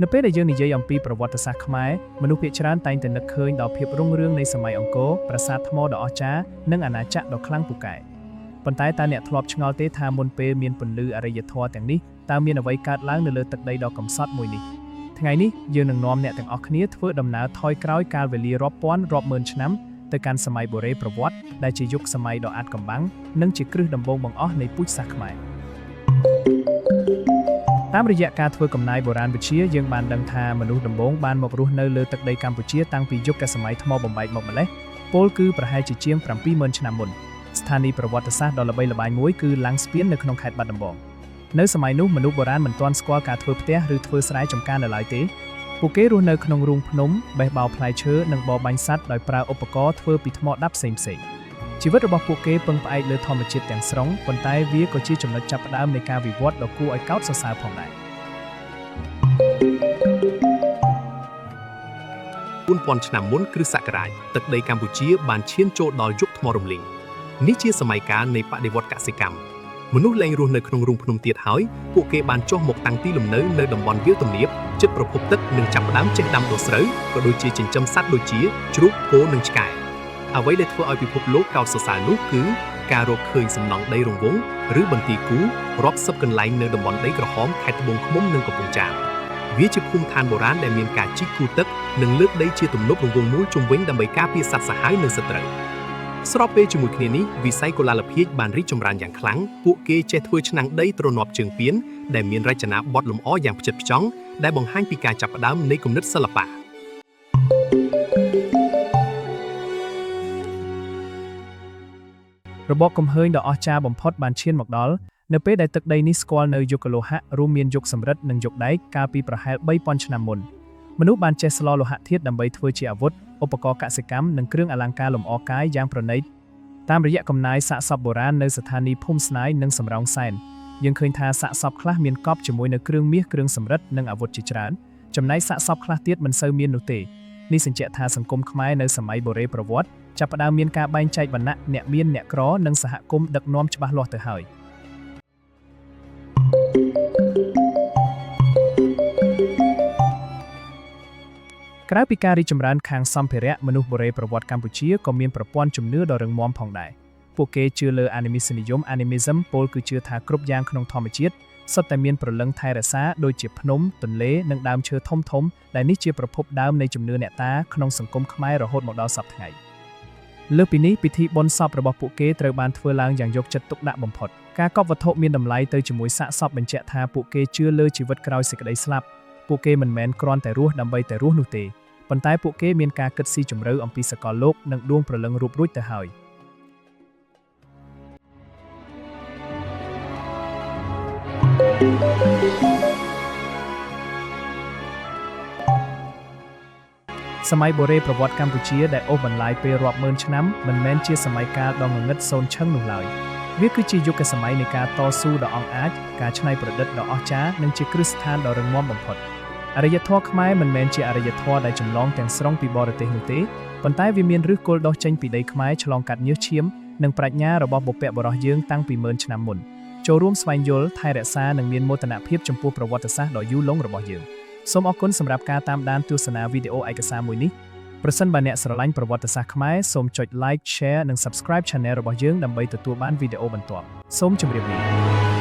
នៅពេលដែលយើងនិយាយអំពីប្រវត្តិសាស្ត្រខ្មែរមនុស្សភាគច្រើនតែងតែនឹកឃើញដល់ភាពរុងរឿងនៃសម័យអង្គរប្រាសាទថ្មដ៏អស្ចារ្យនិងអាណាចក្រដ៏ខ្លាំងពូកែប៉ុន្តែតើអ្នកធ្លាប់ឆ្ងល់ទេថាមុនពេលមានពន្លឺអរិយធម៌ទាំងនេះតើមានអ្វីកើតឡើងនៅលើទឹកដីដ៏កំសត់មួយនេះថ្ងៃនេះយើងនឹងនាំអ្នកទាំងអស់គ្នាធ្វើដំណើរថយក្រោយកាលវេលារាប់ពាន់រាប់ម៉ឺនឆ្នាំទៅកាន់សម័យបុរេប្រវត្តិដែលជាយុគសម័យដ៏អាថ៌កំបាំងនិងជាគ្រឹះដំបូងបង្អស់នៃពូជសាសន៍ខ្មែរ តាមរយៈការធ្វើកំណាយបុរាណវិទ្យាយើងបានដឹងថាមនុស្សដំបូងបានមករស់នៅលើទឹកដីកម្ពុជាតាំងពីយុគសម័យថ្មបំបែកមកម្ល៉េះពោលគឺប្រហែលជាជាង70,000ឆ្នាំមុនស្ថានីយ៍ប្រវត្តិសាស្ត្រដ៏ល្បីល្បាញមួយគឺឡាំងស្ពាននៅក្នុងខេត្តបាត់ដំបងនៅសម័យនោះមនុស្សបុរាណមិនទាន់ស្គាល់ការធ្វើផ្ទះឬធ្វើស្រែចម្ការនៅឡើយទេពួកគេរស់នៅក្នុងរូងភ្នំបេះបោរផ្លែឈើនិងបរបាញ់សត្វដោយប្រើឧបករណ៍ធ្វើពីថ្មដាប់ផ្សេងៗជីវិតរបស់ពួកគេពឹងផ្អែកលើធម្មជាតិទាំងស្រុងប៉ុន្តែវាក៏ជាចំណុចចាប់ផ្ដើមនៃការវិវត្តដ៏គួរឲ្យកោតសរសើរផងដែរ 4000ឆ្នាំមុនគ្រិស្តសករាជទឹកដីកម្ពុជាបានឈានចូលដល់យុគថ្មរំលីងនេះជាសម័យកាលនៃបដិវត្តកសិកម្មមនុស្សលែងរស់នៅក្នុងរូងភ្នំទៀតហើយពួកគេបានចុះមកតាំងទីលំនៅនៅតំបន់វាលទំនាបជិតប្រភពទឹកនិងចាប់ផ្ដើមចេះដាំដុះស្រូវក៏ដូចជាចិញ្ចឹមសត្វដូចជាជ្រូកគោនិងឆ្កែអ្វីដែលធ្វើឲ្យពិភពលោកកោតសរសើរនោះគឺការរកឃើញសំណង់ដីរង្វង់ឬបន្ទាយគូរាប់សិបកន្លែងនៅតំបន់ដីក្រហមខេត្តត្បូងឃ្មុំនិងកំពង់ចាមវាជាភូមិឋានបុរាណដែលមានការជីកគូទឹក និងលើកដីជាទំនប់រង្វង់មូលជុំវិញដើម្បីការពារសត្វសាហាវនិងសត្រូវស្របពេលជាមួយគ្នានេះវិស័យកុលាលភាជន៍បានរីកចម្រើនយ៉ាងខ្លាំងពួកគេចេះធ្វើឆ្នាំងដីទ្រនាប់ជើងពានដែលមានរចនាបថលម្អយ៉ាងផ្ចិតផ្ចង់ដែលបង្ហាញពីការចាប់ផ្ដើមនៃគំនិតសិល្បៈ របបកំហើញដ៏អស្ចារ្យបំផុតបានឈានមកដល់នៅពេលដែលទឹកដីនេះស្គាល់នៅយុគលោហៈរួមមានយុគសំរឹទ្ធនិងយុគដែកកាលពីប្រហែល3000ឆ្នាំមុនមនុស្សបានចេះស្លលោហៈធាតុដើម្បីធ្វើជាអាវុធឧបករណ៍កសិកម្មនិងគ្រឿងអលង្ការលម្អកាយយ៉ាងប្រណីតតាមរយៈកំណាយសាកសពបុរាណនៅស្ថានីយ៍ភូមិស្នាយនិងសំរោងសែនយើងឃើញថាសាកសពខ្លះមានកប់ជាមួយនៅគ្រឿងមាសគ្រឿងសំរឹទ្ធនិងអាវុធជាច្រើនចំណែកសាកសពខ្លះទៀតមិនសូវមាននោះទេនេះសញ្ជាក់ថាសង្គមខ្មែរនៅសម័យបុរេប្រវត្តិ ចាប់ផ្ដើមមានការបែងចែកវណ្ណៈអ្នកមានអ្នកក្រនិងសហគមន៍ដឹកនាំច្បាស់លាស់ទៅហើយក្រៅពីការរីកចម្រើនខាងសម្ភារៈមនុស្សបុរេប្រវត្តិកម្ពុជាក៏មានប្រព័ន្ធជំនឿដ៏រឹងមាំផងដែរពួកគេជឿលើអានិមិសនិយម animism ពោលគឺជឿថាគ្រប់យ៉ាងក្នុងធម្មជាតិសុទ្ធតែមានព្រលឹងថែរក្សាដូចជាភ្នំទន្លេនិងដើមឈើធំៗដែលនេះជាប្រភពដើមនៃជំនឿអ្នកតាក្នុងសង្គមខ្មែររហូតមកដល់សព្វថ្ងៃ។ លើសពីនេះពិធីបុណ្យសពរបស់ពួកគេត្រូវបានធ្វើឡើងយ៉ាងយកចិត្តទុកដាក់បំផុតការកប់វត្ថុមានតម្លៃទៅជាមួយសាកសពបញ្ជាក់ថាពួកគេជឿលើជីវិតក្រោយសេចក្តីស្លាប់ពួកគេមិនមែនគ្រាន់តែរស់ដើម្បីតែរស់នោះទេប៉ុន្តែពួកគេមានការគិតស៊ីជម្រៅអំពីសកលលោកនិងដួងព្រលឹងរួបរួចទៅហើយសម័យបុរេប្រវត្តិកម្ពុជាដែលអូសបន្លាយពេលរាប់ម៉ឺនឆ្នាំមិនមែនជាសម័យកាលដ៏ងងឹតសូន្យឈឹងនោះឡើយវាគឺជាយុគសម័យនៃការតស៊ូដ៏អង់អាចការច្នៃប្រឌិតដ៏អស្ចារ្យនិងជាគ្រឹះស្ថានដ៏រឹងមាំបំផុតអរិយធម៌ខ្មែរមិនមែនជាអរិយធម៌ដែលចម្លងទាំងស្រុងពីបរទេសនោះទេប៉ុន្តែវាមានឫសគល់ដុះចេញពីដីខ្មែរឆ្លងកាត់ញើសឈាមនិងប្រាជ្ញារបស់បុព្វបុរសយើងតាំងពីម៉ឺនឆ្នាំមុនចូលរួមស្វែងយល់ថែរក្សានិងមានមោទនភាពចំពោះប្រវត្តិសាស្ត្រដ៏យូរលង់របស់យើងសូមអរគុណសម្រាប់ការតាមដានទស្សនាវីដេអូឯកសារមួយនេះប្រសិនបើអ្នកស្រឡាញ់ប្រវត្តិសាស្ត្រខ្មែរសូមចុច Like, Share និង Subscribe Channel របស់យើងដើម្បីទទួលបានវីដេអូបន្ទាប់សូមជម្រាបលា។